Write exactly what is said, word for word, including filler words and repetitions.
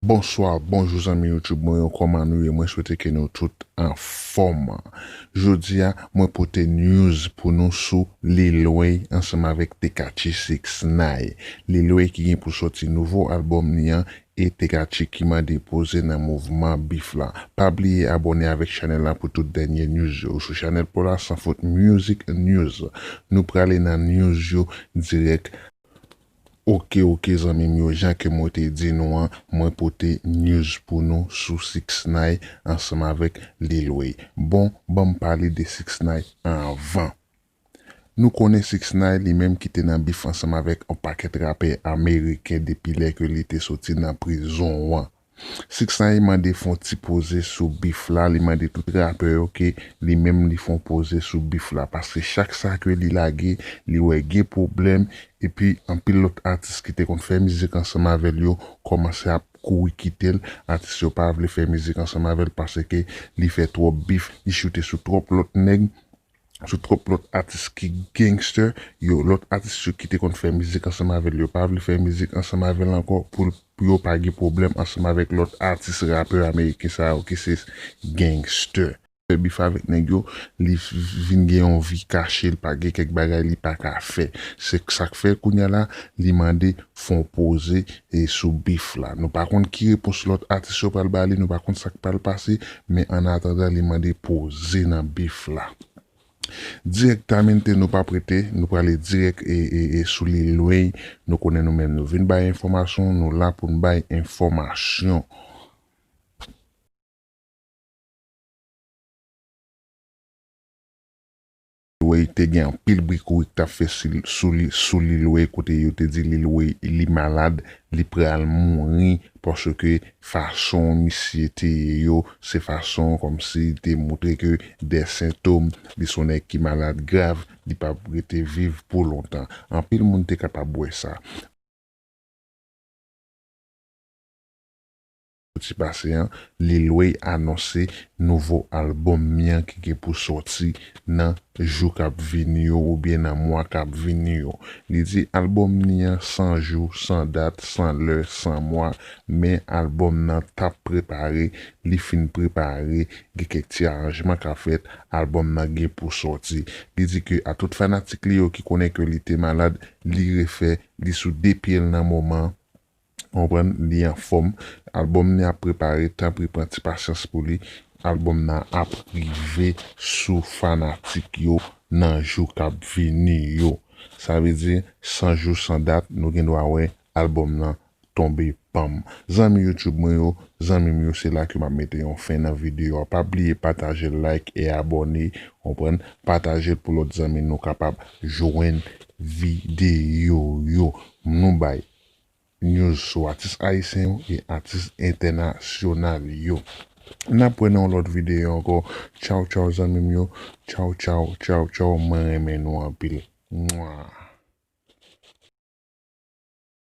Bonswa, bonjou zanmi YouTube mwen yo, kòman nou ye? Mwen swete ke nou tout anfòm. Jodi a, mwen pote news pou nou sou Lil Wayne ansanm avèk Tekashi six nine. Lil Wayne ki gen pou sòti nouvo albòm li an e Tekashi ki mande poze nan mouvman bif la. Pa bliye abòne avèk chanèl la pou tout dènye news yo sou chanèl pa w la, Sanfot Music News. Nou prale nan news yo dirèk. Oke, oke, zanmi m yo, jan ke mwen te di nou an, mwen pote news pou nou sou six nine ansanm avèk Lil Wayne. Bon, ban m pale de six nine anvan. Nou konnen six nine li menm ki te nan bif ansanm avèk yon pakèt rapè ameriken depi lè ke li te soti nan prizon an. Six nine mande fè yon ti poze sou bif la, li mande tout rapè yo ke li menm li fè yon poze sou bif la, paske chak sa ke li lage, li wè gen pwoblèm, epi anpil lòt atis ki te konn fè mizik ansanm avè l yo kòmanse ap kouri kite l. Atis yo pa vle fè mizik ansanm avè l paske li fè twòp bif, li choute sou twòp lòt nèg, sou twòp lòt atis ki gangster. Yo, lòt atis yo ki te konn fè mizik ansanm avè l, yo pa vle fè mizik ansanm avè l ankò pou, pou yo pa gen pwoblèm ansanm avèk lòt atis rapè ameriken sa yo ki se gangster. Fè bif avèk nèg yo, li vin gen yon vi kache, li pa gen kèk bagay li pa ka fè. Se sa k fè kounye a la, li mande fè yon poze e sou bif la. Nou pa konn ki repons lòt atis yo pral ba li, nou pa konn sa k pral pase, men an atandan li mande poze nan bif la. Direktamente, nou p ap rete, nou prale dirèk e, e, e sou Lil Wayne. Nou konnen nou menm nou vin bay enfòmasyon, nou la pou n bay enfòmasyon. Lil Wayne te gen anpil bri kouri k t ap fè si, sou li, sou Lil Wayne kote yo te di Lil Wayne li malad, li pral mouri paske fason misye te ye yo, se fason kòmsi li te montre ke de sentòm, li se yon nèg ki malad grav, li p ap rete viv pou lontan. Anpil moun te kapab wè sa. Soti pase an, Lil Wayne anonse nouvo albòm li an ki gen pou sòti nan jou k ap vini yo oubyen nan mwa k ap vini yo. Li di albòm li an san jou, san dat, san lè, san mwa, men albòm nan t ap prepare, li fin prepare, gen kèk ti aranjman k ap fèt, albòm nan gen pou sòti. Li di ke a tout fanatik li yo ki konnen ke li te malad, li refè, li sou de pye l nan moman, konprann, li anfòm. Albòm li ap prepare, tanpri pran ti pasyans pou li. Albòm nan ap rive sou fanatik yo nan jou k ap vini yo. Sa vle di, san jou, san dat, nou gen dwa wè albòm nan tonbe panm. Zanmi YouTube mwen yo, zanmi m yo, se la ke m ap mete yon fen nan videyo a. Pa bliye pataje l, like e abòne, konprann, pataje l pou lòt zanmi nou kapab jwenn videyo yo. Nou bay news sou atis ayisyen yo e atis entènasyonal yo. N ap wè nan yon lòt videyo ankò. Tchaw, tchaw, zanmi m yo. Tchaw, tchaw, tchaw, tchaw. Mwen renmen nou anpil. Mwa.